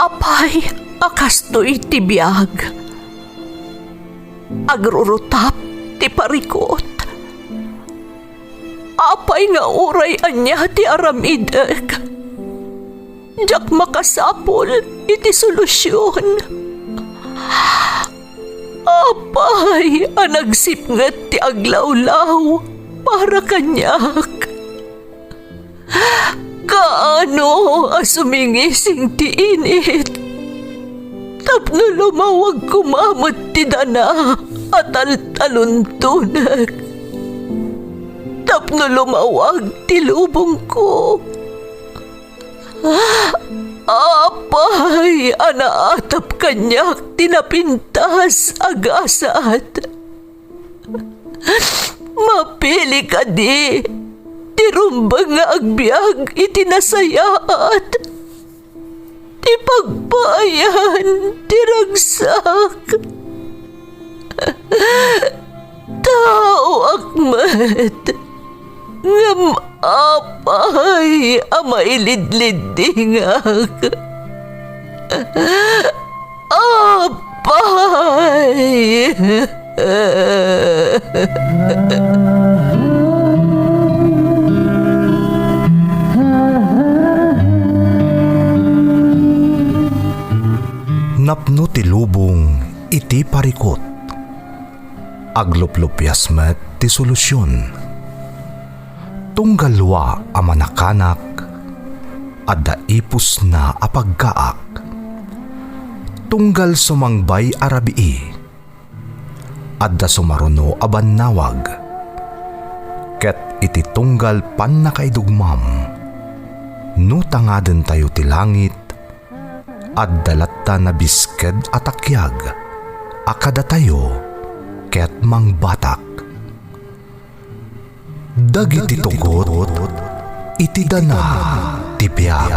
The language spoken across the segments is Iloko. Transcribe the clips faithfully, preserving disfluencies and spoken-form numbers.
Apay a kastoy ti biag? Agrurutap ti parikut. Apay nga uray ania ti aramidek, diak makasapul iti solusion. Apay a nagsipnget ti aglawlaw para kaniak? Kaano a sumingising ti init tapno lumawag koma met ti dana a taltaluntonek, tapno lumawag ti lubongko? Apay a naatap kaniak ti napintas a gasat? Mapili kadi ti rumbeng nga agbiag iti nasayaat, ti pagpaayan ti ragsak? Taoak met, ngem apay a mailidliddingak? Apay! Napno ti lubong iti parikut. Agluplupias met ti solusion. Tunggal lua a manakanak, adda ipusna a pagkaak. Tunggal sumangbay a rabii, adda sumaruno a bannawag. Ket iti tunggal pannakaidugmam, no tangadentayo ti langit, adda latta nabisked a takiag a kadatayo ket mangbatak. Dagiti tugot iti dana ti biag.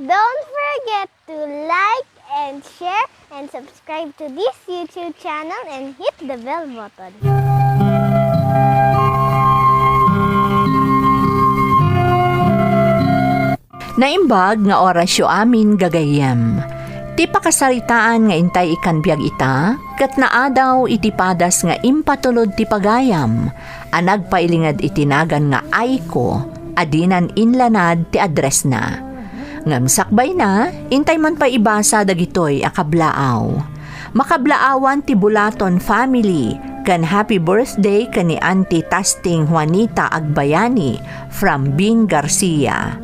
Don't forget to like and share and subscribe to this YouTube channel and hit the bell button. Naimbag nga orasyo amin, gagayyem. Ti pakasaritaan nga intay ikan biag ita, ket naadaw iti padas nga impatulod ti pagayam a nagpailinged iti nagan nga Aiko a dinan inlanad ti addressna. Ngem sakbayna, intay man pay ibasa dagitoy a kablaaw. Makablaawan ti Bulaton family ken happy birthday ken ni Auntie Tasting Juanita Agbayani from Bing Garcia.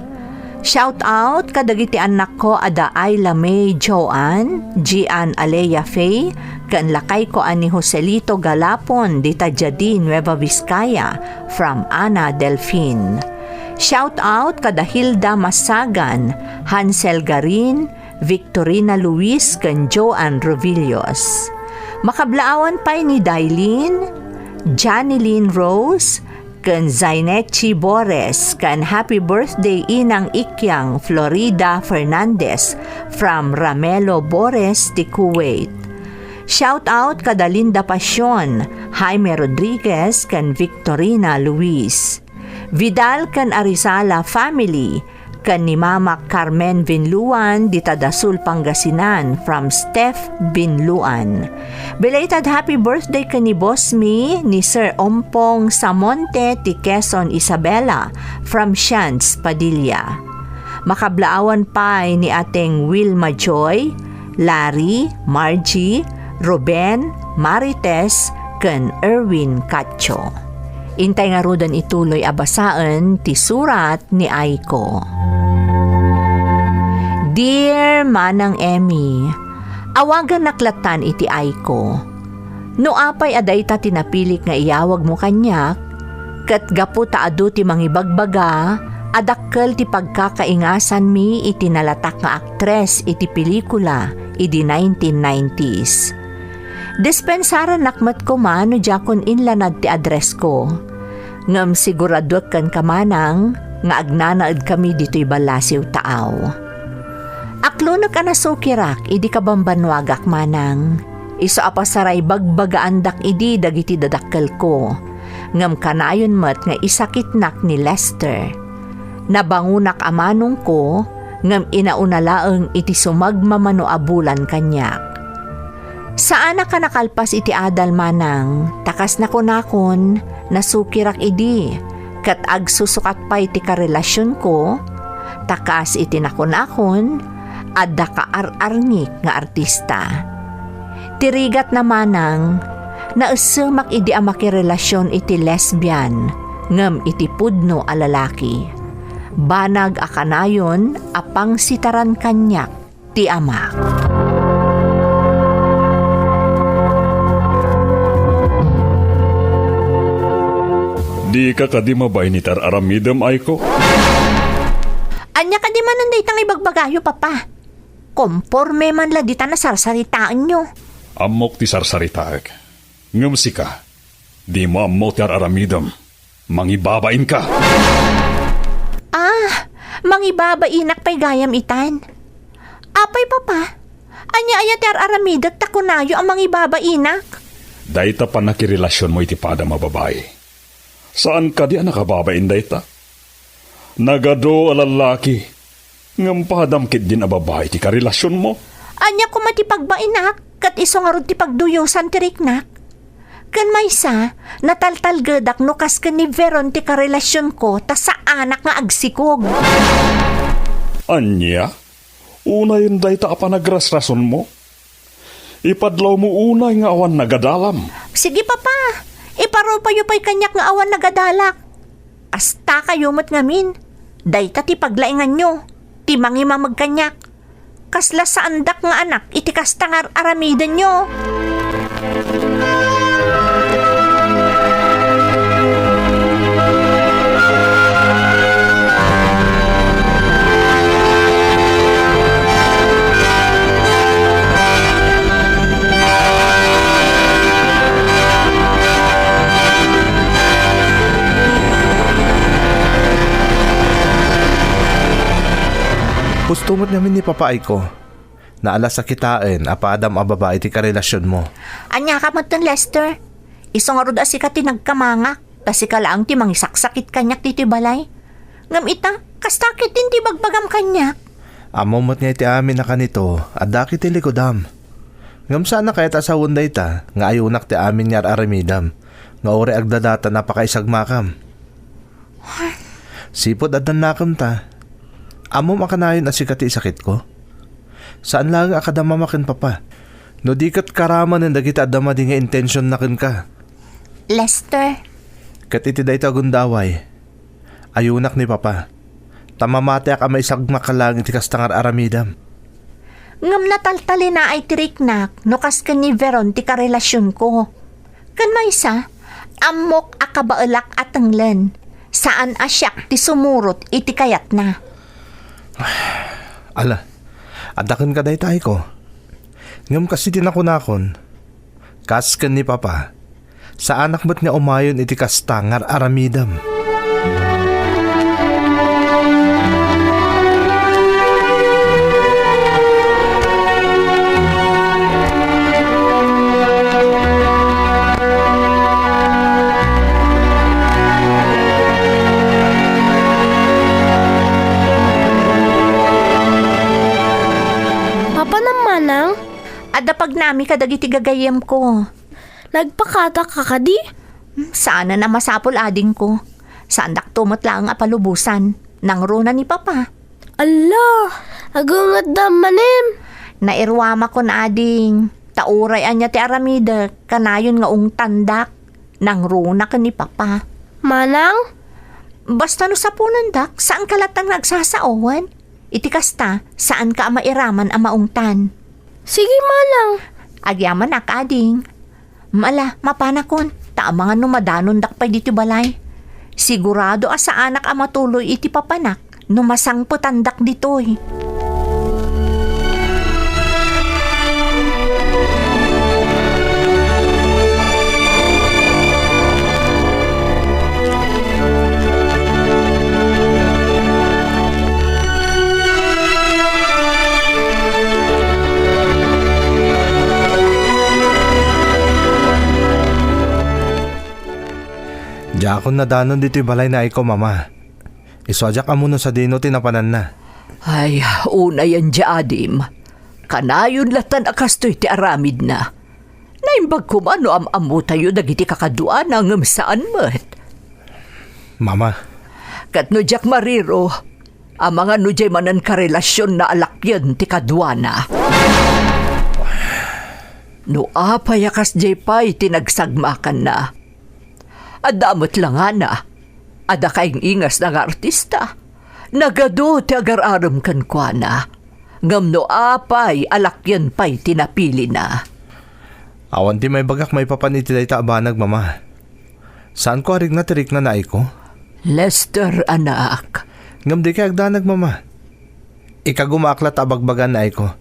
Shout out kadagiti annakko a da Ayla May Joan, Gian Alea Faye, ken lakayko a ni Joselito Galapon dita Jadi, Nueva Vizcaya, from Ana Delfin. Shout out kada Hilda Masagan, Hansel Garin, Victorina Luis ken Joan Rovillos. Makablaawan pay ni Dailin, Janilyn Rose, ken Zainechi Bores, ken happy birthday Inang Ikyang Florida Fernandez from Ramelo Bores ti Kuwait. Shout out kada Linda Pasion, Jaime Rodriguez, ken Victorina Luis. Vidal ken Arizala family, ken ni Mama Carmen Vinluan dita Dasul, Pangasinan, from Steph Vinluan. Belated happy birthday ken ni Boss Mi ni Sir Ompong Samonte ti Quezon, Isabela, from Shans Padilla. Makablaawan pay ni Ateng Wilma Joy, Larry, Margie, Ruben, Marites, ken Erwin Cacho. Intay ngaruden ituloy a basaen ti surat ni Aiko. Dear Manang Emmy, awagannak lattan iti Aiko. No apay a dayta ti napilik nga iyawagmo kaniak, ket gapu ta adu ti mangibagbaga, a dakkel ti pagkakaingasanmi iti nalatak nga aktres iti pelikula idi nineteen nineties. Dispensaranak met koma no diakon inlanad ti addressko. Ngem siguraduek kenka, Manang, nga agnanaedkami ditoy ballasiw taaw. Aklonek a nasukirak idi kabambannuagak, Manang. Isu a pasaray bagbagaandak idi dagiti dadakkelko. Ngem kanayon met nga isakitnak ni Lester. Nabangonak a manongko, ngem inauna laeng iti sumagmamano a bulan kaniak. Saanak a nakalpas iti adal, Manang, ta kas nakunakon, nasukirak idi, ket agsusukat pay ti karelasionko, ta kas iti nakunakon, adda kaar-arngik nga artista. Ti rigatna, Manang, naessemak idi a makirelasion iti lesbian ngem iti pudno a lalaki. Banag a kanayon a pangsitaran kaniak ti amak. Dika kadi mabain iti ar-aramidem, Aiko? Ania kadi manen dayta nga ibagbagayo, Papa? Komporme man la dita nasarsaritaenyo. Ammok ti sarsaritaek. Ngem sika, dimo ammo ti ar-aramidem. Mangibabainka. Ah, mangibabainak pay gayam itan. Apay, Papa? Ania aya ti ar-aramidek ta kunayo a mangibabainak? Dayta pannakirelasionmo iti padam a babai. Saan kadi a nakababain dayta? Nagadu a lallaki, ngem padam ketdin a babai ti karelasionmo. Ania koma ti pagbainak, ket isu ngarud ti pagduyosan ti riknak? Ken maysa, nataltalgedak no kas ken ni Veron ti karelasionko ta saanak nga agsikog. Ania? Unayen dayta a panagrasrasonmo? Ipadlawmo unay nga awan nagadalam. Sige, Papa. Iparupayo pay kaniak nga awan nagadalak. Kastakayo met ngamin. Dayta ti paglainganyo, ti mangimameg kaniak. Kasla saandak nga anak iti kasta nga ar-aramidenyo. Husto met ngamin ni Papa Aiko. Naalas a kitaen a padam a babai ti karelasionmo. Ania ka metten, Lester? Isu ngarud a sika ti nagkamangak, ta sika laeng ti mangisaksakit kaniak ditoy balay. Ngem ita, kasta ketdin ti ibagbagam kaniak. Ammom met nga iti amin a kanito, adda ket ti likudam. Ngem saanak kayat a sawen dayta nga ayunak ti amin nga ar-aramidam, nga uray agdadatan a pakaisagmakam. Sipud addan nakemta, ammom a kanayon a sika ti isakitko? Saan laeng a kadamama ken Papa, no di ket karamanen dagiti adda madi nga intensionna kenka. Lester. Ket iti dayta a gundaway, ayunak ni Papa, ta mamatiak a maisagmak laeng iti kasta nga ar-aramidam. Ngem nataltalinaay ti riknak no kas ken ni Veron ti karelasionko. Ken maysa, ammok a kabaelak a tenglen. Saan a siak ti sumurot iti kayatna. Ala, adda kenka dayta, Aiko. Ngem kas iti nakunakon, kas ken ni Papa, saanak met nga umayon iti kasta nga ar-aramidem. Mapanam, Manang? Adda pagnami kadagiti gagayyemko. Nagpakataka kadi? Hmm, saanen a masapul, adingko. Saandakto met laeng a palubosan. Nangruna ni Papa. Alla, agungetdam manen. Nairuamakon, ading. Ta uray ania ti aramidek, kanayon nga ungtandak. Nangruna ken ni Papa. Manang? Basta no sapunendak, saanka latta nga agsasaowen. Iti kasta, saanka a mairaman a maungtan. Sige, Manang. Agyamanak, ading. Mala, mapanakon, ta amangan no madanondak pay ditoy balay. Sigurado a saanak a matuloy iti papanak no masangpetandak ditoy. Diakon nadanon ditoy balay ni Aiko, Mama. Isu a diak ammo no sadino ti napananna. Ay, unayen diay adim. Kanayon latan a kastoy ti aramidna. Naimbag koma no am-ammotayo dagiti kakaduana ngem saan met. Mama. Ket no diak mariro, amangan no diay manen karelasionna a lakien ti kaduana. No apay a kasdiay pay ti nagsagmakanna. Adda met langana. Adda kaing-ingasna nga artista. Nagadu ti agar-arem kenkuana. Ngem no apay a lakien pay ti napilina. Awan ti maibagak maipapan iti dayta a banag, Mama. Saanko a rikna ti rikna ni Aiko? Lester, anak. Ngem dikay agdanag, Mama. Ikagumaak latta a bagbagaan ni Aiko.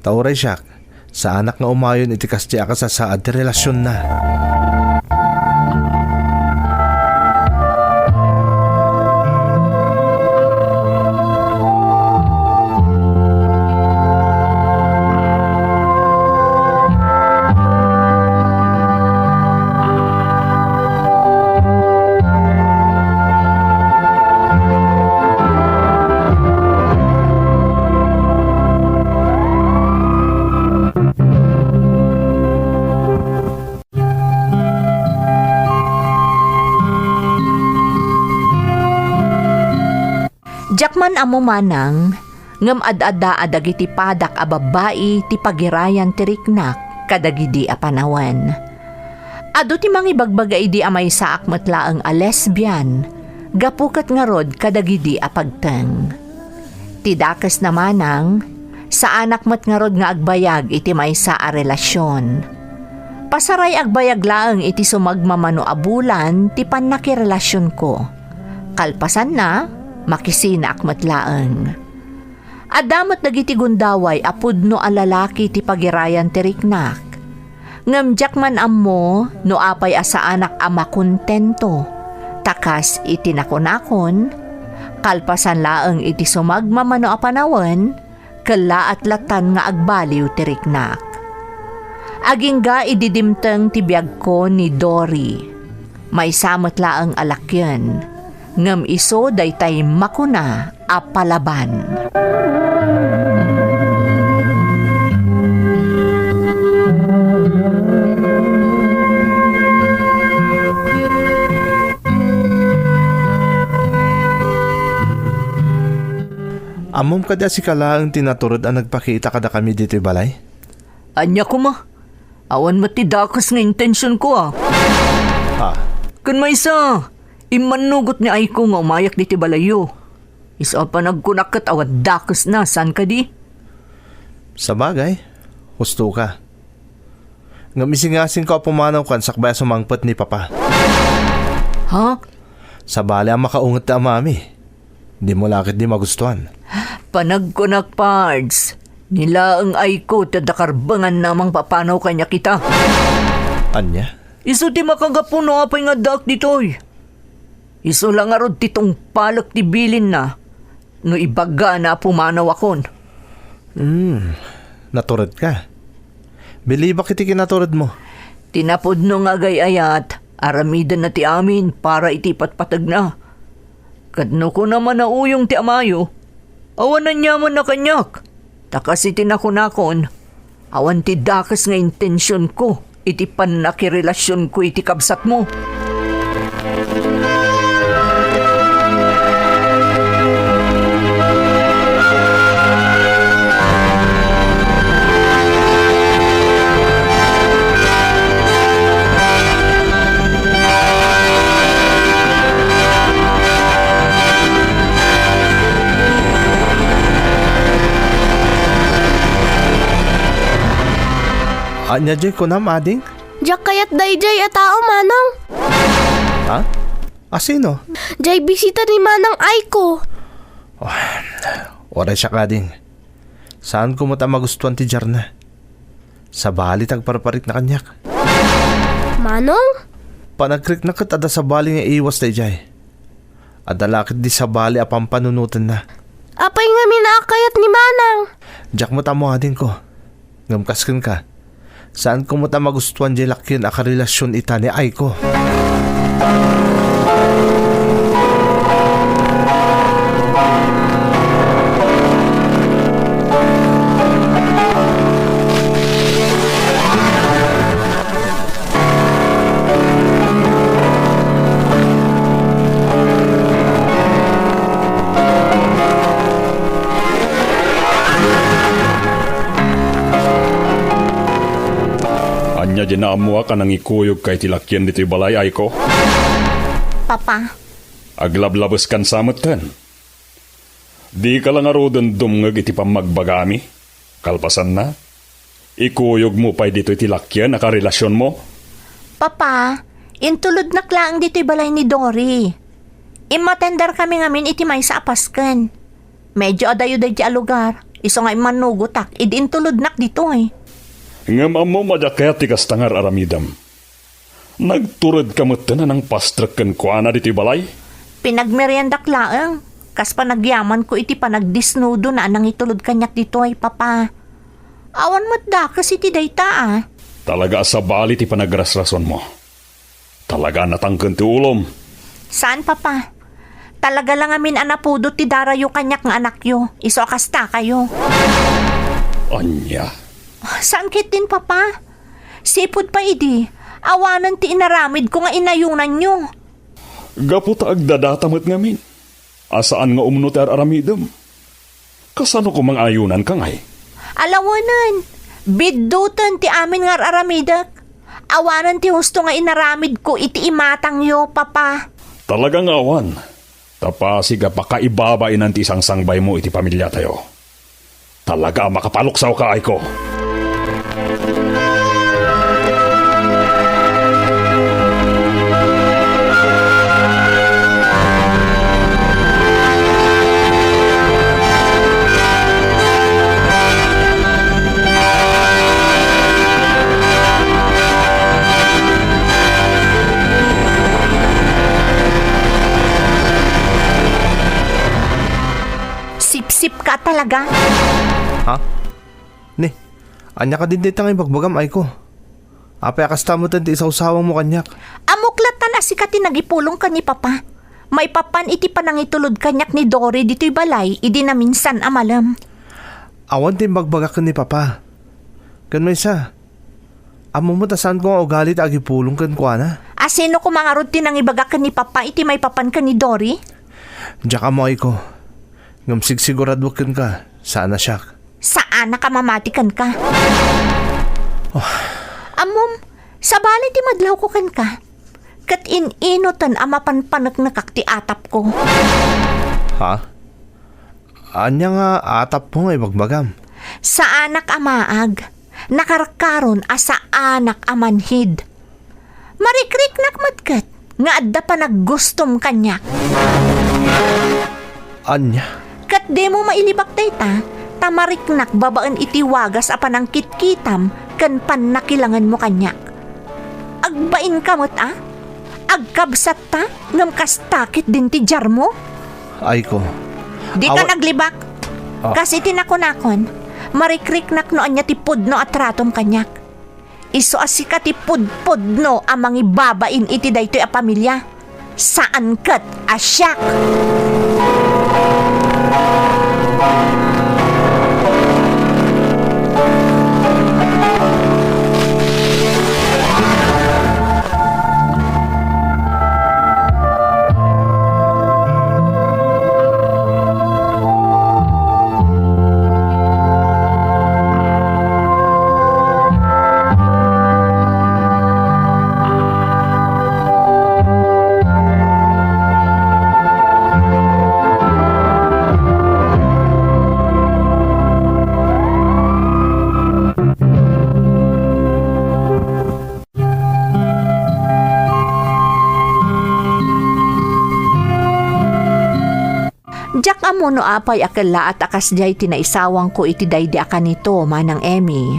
Ta uray siak, saanak nga umayon iti kasdi a kasasaad ti relasionna. Diak man ammo manang, ngem ad-adda a dagiti padak a babbai ti pagirayan ti riknak kadagidi a panawen. Adu ti mangibagbaga idi a maysaak met laeng a lesbian, gapu ket ngarud kadagidi a pagteng. Ti dakesna manang, saanak met ngarud nga agbayag iti maysa a relasion. Pasaray agbayag laeng iti sumagmamano a bulan ti pannakirelasionko. Kalpasanna, makisinaak met laeng. Adda met dagiti gundaway a pudno a lalaki ti pagirayan ti riknak. Ngem diak man ammo no apay a saanak a makontento, ta kas iti nakunakon, kalpasan laeng iti sumagmamano a panawen, kellaat latan nga agbaliw ti riknak. Agingga idi dimteng ti biagko ni Dory. Maysa met laeng a lakien, ngem isu daytay makuna a palaban. Ammom kadi a sika laeng ti natured a nagpakita kadakami ditoy balay? Ania koma? Awan met ti dakes nga intensionko a. Ah. Ken maysa, immannugot ni Aiko nga umayak ditoy balayyo. Isu a panagkunak ket awan dakesna, saan kadi? Sabagay, husto ka. Ngem isingasingko a pumanaw kan sakbay a sumangpet ni Papa. Ha? Sabali a makaunget ti amami. Dimo la ketdi magustuan. Panagkunak, Pards. Ni laeng Aiko ti adda karbenganna a mangpapanaw kaniak ita. Ania? Isu ti makagapu no apay nga addaak ditoy. Isu la ngarud ti tungpalek ti bilinna no ibagana a pumanawakon. Hmm, naturedka. Bilibak iti kinaturedmo. Ti napudno nga agay-ayat, aramidenna ti amin para iti ipatpategna. Ket no kunam a nauyong ti amayo, awan aniamanna kaniak. Ta kas iti nakunakon, awan ti dakes nga intensionko iti pannakirelasionko iti kabsatmo. Ania diay kunam, ading? Diak kayat daydiay a tao, manong. Ha? Asino? Jay bisita ni Manang Aiko. Oh, uray siak, ading. Saanko met a magustuan ti diarna. Sabali ti agparparikna kaniak. Manong? Panagrikna ket adda sabali nga iwas daydiay. Adda la ketdi sabali a pampanunotenna. Apay ngamin a kayat ni Manang? Diak met ammo, adingko. Ngem kas kenka, saanko met a magustuan diay lakien a karelasion ita ni Aiko. Ania diay naammoak a nangikuyogka iti lakien ditoy balay, Aiko? Papa. Aglablabeskan sa metten. Dika la ngaruden dumngeg iti pammagbagami. Kalpasanna, ikuyogmo pay ditoy ti lakien a karelasionmo? Papa, intulodnak laeng ditoy balay ni Dory. Immatenderkami ngamin iti maysa a pasken. Medyo adayo daydiay a lugar, isu nga immannugotak idi intulodnak ditoy. Ngem ammom a diak kayat ti kasta nga ar-aramidem. Nagturedka metten a nangpastrek kenkuana ditoy balay? Pinagmeriendak laeng, kas panagyamanko iti panagdisnudona a nangitulod kaniak ditoy, Papa. Awan met dakes iti dayta, a. Talaga a sabali ti panagrasrasonmo. Talaga a natangken ti ulom. Saan, Papa. Talaga la ngamin a napudot ti darayo kaniak nga anakyo, isu a kastakayo. Ania? Saan ketdin, Papa? Sipud pay idi, awanen ti inaramidko nga inayonanyo. Gapu ta agdadata met ngamin a saan nga umno ti ar-aramidem. Kasano koma nga ayonanka ngay? Alawenen, biddoten ti amin nga ar-aramidek. Awanen ti husto nga inaramidko iti imatangyo, Papa. Talaga nga awan. Ta pasig a pakaibabainan ti isangsangbaymo iti pamiliatayo. Talaga a makapaluksawka, Aiko. Sipsipka talaga. Ha? Ni, ania kadin dayta nga ibagbagam, Aiko? Apay a kasta metten ti isawsawangmo kaniak? Ammok lattan a sika ti nagipulong ken ni Papa. Maipapan iti panangitulod kaniak ni Dory ditoy balay idi naminsan a malem. Awan ti imbagbagak ken ni Papa. Ken maysa, ammom met a saanko nga ugali ti agipulong kenkuana. A sino koma ngarud ti nangibagak ken ni Papa iti maipapan ken ni Dory? Diak ammo, Aiko. Ngem sigsiguraduak kenka, saan a siak. Saanak a mamati kenka. Oh. Ammom, sabali ti madlawko kenka. Ket in-inoten a mapanpaneknekak ti atapko. Ha? Ania nga atapmo nga ibagbagam? Saanak a maag. Nakarkaron a saanak a manhid. Marikriknak met ket nga adda panaggustom kaniak. Ania? Ket dimo mailibak dayta, ta mariknak babaen iti wagas a panangkitkitam ken pannakilangenmo kaniak. Agbainka met a? Agkabsatta, ngem kasta ketdin ti diarmo? Aiko. Dika Awa- naglibak. Ah. Kas iti nakunakon, marikriknak no ania ti pudno a tratom kaniak. Isu a sika ti pudpudno a mangibabain iti daytoy a pamilia. Saan ket a siak. No apay a kellaat a kasdiay ti naisawangko iti daydi a kanito, Manang Emmy.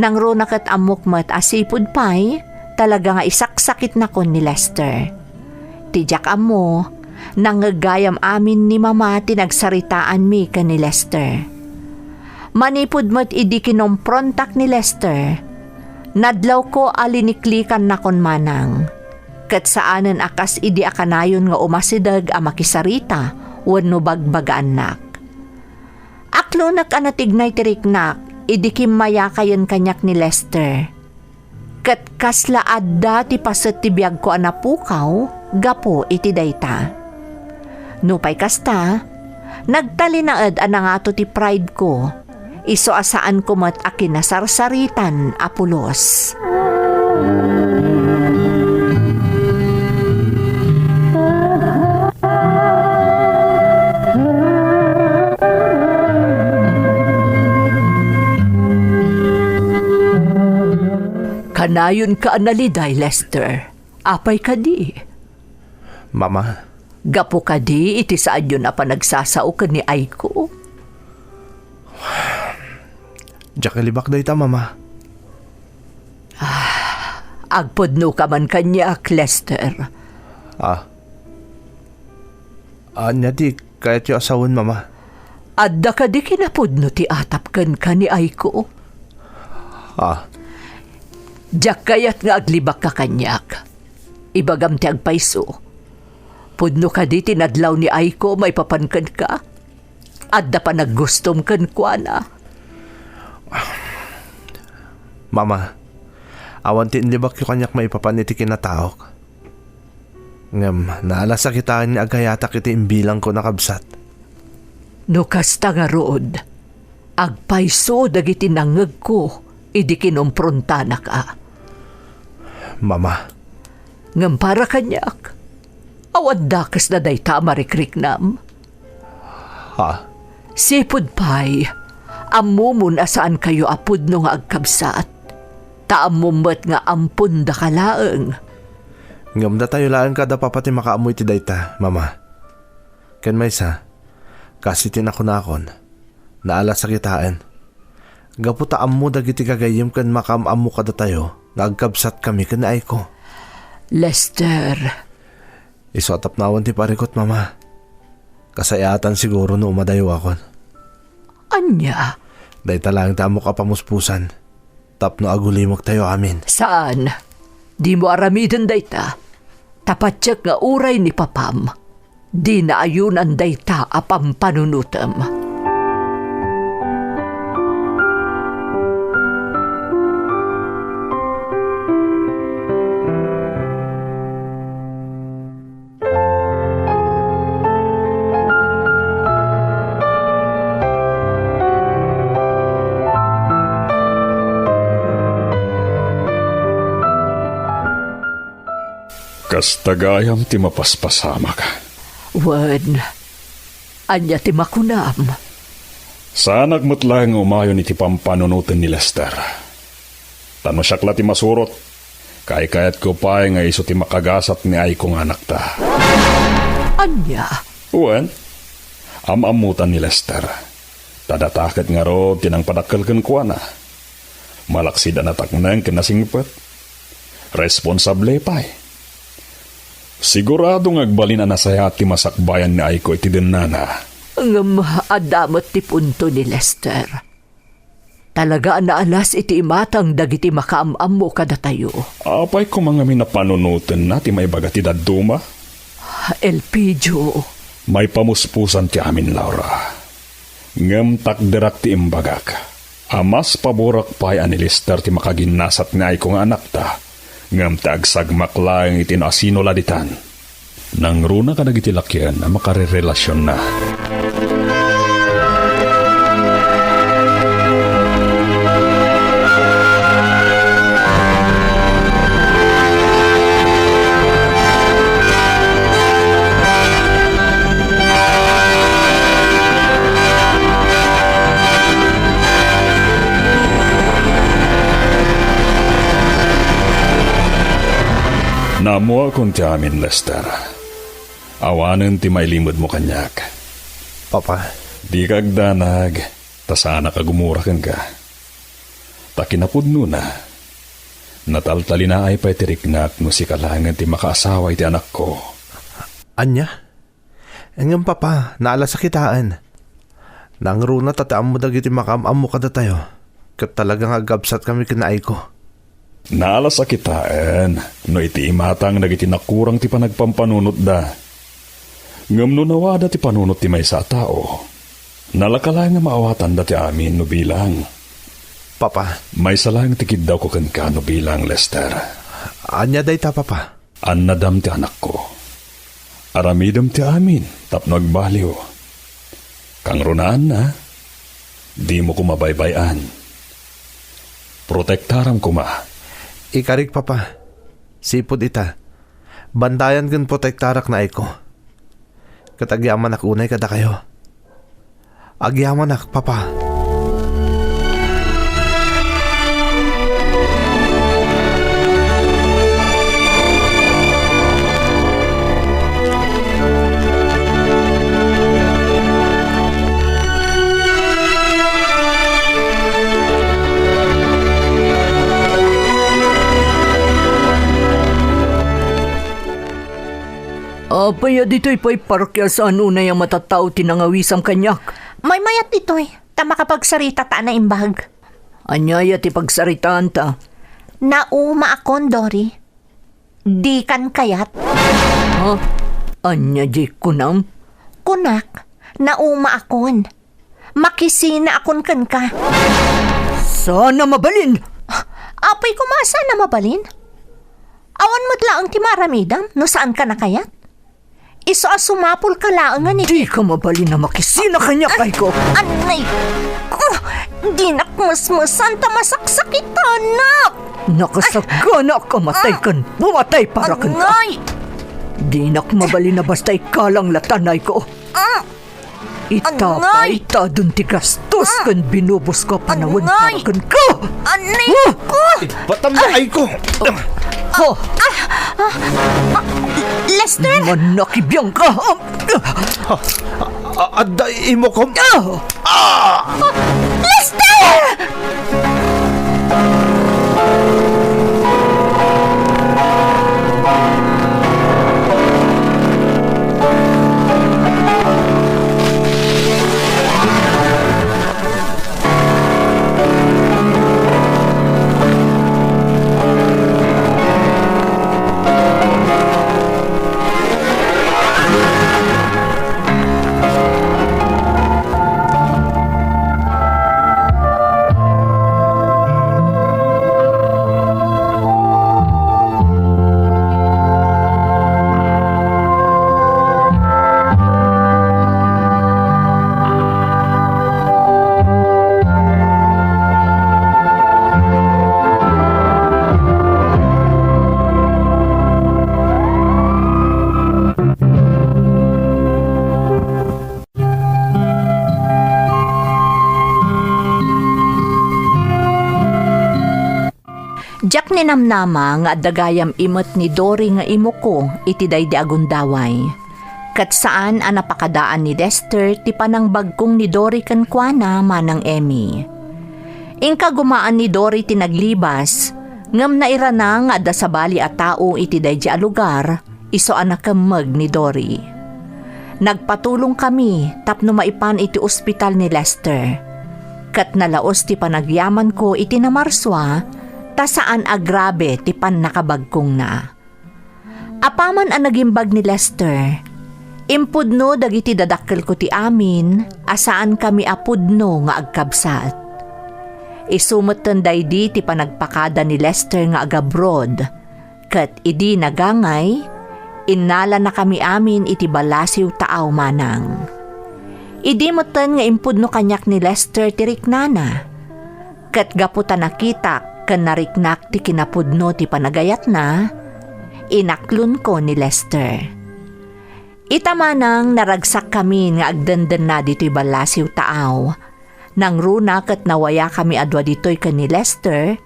Nangruna ket ammok met a sipud pay, talaga nga isaksakitnakon ni Lester. Ti diak ammo, nangngeg gayam amin ni Mama ti nagsaritaanmi ken ni Lester. Manipud met idi kinomprontak ni Lester, nadlawko a liniklikannakon manang. Ket saanen a kas idi a kanayon nga umasideg a makisarita wenno bagbagaannak. Aklonek a natignay ti riknak idi kimmayakayen kaniak ni Lester. Ket kasla adda ti paset ti biagko a napukaw gapu iti dayta. Nupay kasta, nagtalinaed a nangato ti pride ko, isu a saanko met a kinasarsaritan a pulos. Kanayonka a naliday, Lester. Apay kadi? Mama. Gapu kadi iti saanyon a panagsasao ken ni Aiko? Diak ilibak dayta, Mama. Ah, agpudnoka man kaniak, Lester. Ah. Ania ti kayatyo a sawen, Mama? Adda kadi kinapudno ti atap kenka ni Aiko? Ah. Diak kayat nga aglibakka kaniak. Ibagam ti agpayso. Pudno kadi ti nadlaw ni Aiko maipapan kenka? Adda panaggustom kenkuana? Mama, awan ti inlibakyo kaniak maipapan iti kinataok. Ngem naalas a kitaen nga agayatak iti imbilangko a kabsat. No kasta ngarud, agpayso dagiti nangngegko idi kinomprontanaka. Mama. Ngem para kaniak, awan dakesna dayta a marikriknam. Ha? Sipud pay, ammomon a saankayo a pudno nga agkabsat. Ta ammom met nga ampon daka laeng. Ngem datayo laeng kada papa ti makaammo iti dayta, Mama. Ken maysa, kas iti nakunakon, naalas a kitaen. Gapu ta ammo dagiti gagayyem ken makaam-ammo kadatayo nga agkabsatkami ken ni Aiko. Lester. Isu a tapno awan ti parikut, Mama. Kasayatan siguro no umadayuakon. Ania? Dayta laeng ti ammok a pamuspusan tapno agulimektayo amin. Saan. Dimo aramiden dayta. Ta patiek nga uray ni papam, dina ayunan dayta a pampanunotem. Kasta gayam ti mapaspasamak. Wen, ania ti makunam? Saanak met laeng nga umayon iti pampanunoten ni Lester. Ta no siak la ti masurot, kaykayatko pay nga isu ti makagasat ni Aiko nga anakta. Ania? Wen, am-ammotan ni Lester. Ta data ket ngarud ti nangpadakkel kenkuana. Malaksid a natakneng ken nasingpet. Responsable pay. Sigurado nga agbalin a nasayaat ti masakbayan ni Aiko iti dennana. Ngem adda met ti punto ni Lester. Talaga a naalas iti imatang dagiti makaam-ammo kadatayo. Apay koma ngamin a panunotenna ti maibaga ti dadduma? Elpidio. Maipamuspusan ti amin, Laura. Ngem takderak ti imbagak a mas paborak pay a ni Lester ti makaginnasat ni Aiko nga anakta, ngem ti agsagmak laeng iti no asino la ditan. Nangruna kadagiti lakien a makarerelasionna. Naammoakon ti amin, Lester. Awanen ti mailimedmo kaniak. Papa. Dika agdanag, ta saanak a gumura kenka. Ta kinapudnona, nataltalinaay pay ti riknak no sika laengen ti makaasawa iti anakko. Ania? Ngem, Papa, naalas a kitaen. Nangruna ta ti ammo dagiti makaam-ammo kadatayo, ket talaga nga agkabsatkami ken ni Aiko. Naalas a kitaen no iti imatang dagiti nakurang ti panagpampanunotda. Ngem no nawada ti panunot ti maysa a tao, nalaka laeng nga maawatanda ti amin no bilang. Papa. Maysa laeng ti kiddawko kenka no bilang, Lester. Ania dayta, Papa? Annadam ti anakko. Aramidem ti amin tapno agbaliw. Kangrunaanna, dimo koma baybay-an. Protektaram koma. Ikarik, Papa. Sipud ita, bantayan ken protektarak ni Aiko. Ket agyamanak unay kadakayo. Agyamanak, Papa. Apay a ditoy pay parke a saan unay a matattao ti nangawisam kaniak? Maymayat ditoy, ta makapagsarita ta a naimbag. Ania aya ti pagsaritaanta? Naumaakon, Dory. Dikan kayat. Ha? Ania diay kunam? Kunak, naumaakon. Makisinaakon kenka. Saan a mabalin! Apay koma, saan a mabalin? Awan met laeng ti maaramidam no saanka a kayat. Isu a sumapulka laeng nga ni- Dika mabalin a makisina kaniak, Aiko. Anay ko! Dinak mesmesan ta masaksakitanak! Nakasaganaak a matay ken pumatay para kenka. Anay! Dinak mabalin a basta ikalang latan, Aiko. Ah! Ita pay ta adun ti gastos ken binubusko a panawen para kenka. Anay ko! Batam na, Aiko! Oh! Lester! Mannakibiangka! A-, adda imokom. Ah! Lester! Diak ninamnama nga adda gayam imet ni Dory nga imoko iti daydi a gundaway. Ket saan a napakadaan ni Lester ti panangbagkong ni Dory kenkuana, Manang Emmy. Inka gumaan ni Dory ti naglibas, ngem nairana nga adda sabali a tao iti daydi a lugar, isu a nakemmeg ni Dory. Nagpatulongkami tapno maipan iti ospital ni Lester. Ket nalaos ti panagyamanko iti Namarsua, ta saan a grabe ti pannakabagkongna. Apaman a nagimbag ni Lester, impudno dagiti dadakkelko ti amin a saankami a pudno nga agkabsat. Isu metten daydi ti panagpakada ni Lester nga agabroad. Ket idi nagangay, innalanakami amin iti ballasiw taaw manang. Idi metten nga impudno kaniak ni Lester ti riknana, ket gapu ta nakitak ken nariknak ti kinapudno ti panagayatna, inaklonko ni Lester. Ita manang naragsakkami nga agdendenna ditoy ballasiw taaw. Nangruna ket nawayakami a dua ditoy ken ni Lester,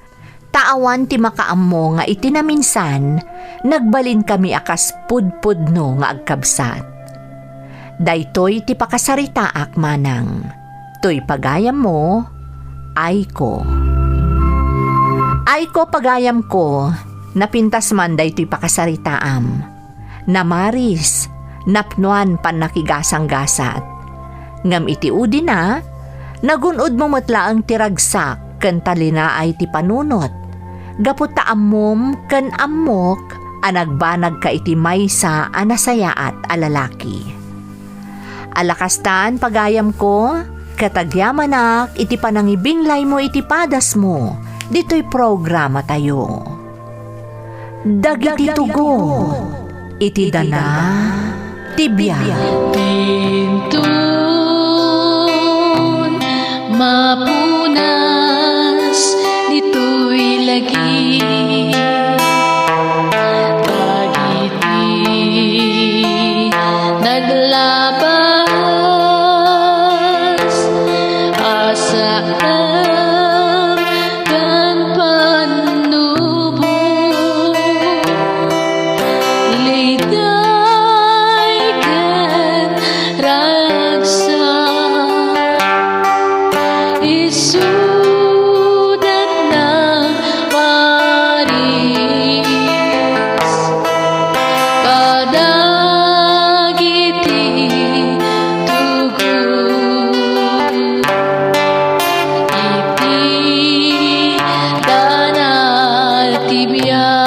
ta awan ti makaammo nga iti naminsan, nagbalinkami a kas pudpudno nga agkabsat. Daytoy ti pakasaritaak manang. Toy pagayammo, Aiko. Aiko, pagayamko, napintas man daytoy pakasaritaam. Namaris, napnoan pannakigasanggasat. Ngem iti udina, nagun-odmo met laeng ti ragsak ken talinaay ti panunot, gapu ta ammom ken ammok a nagbanagka iti maysa a nasayaat a lalaki. Ala kastan, pagayamko, ket agyamanak iti panangibinglaymo iti padasmo ditoy programatayo. Dagiti tugot iti dana ti biag. Inton mapunas ditoy lagi, dagiti naglabas a saan ken pannubo, liday ken ragsak, isuda nang Maris kadagiti tugot iti dana ti biag.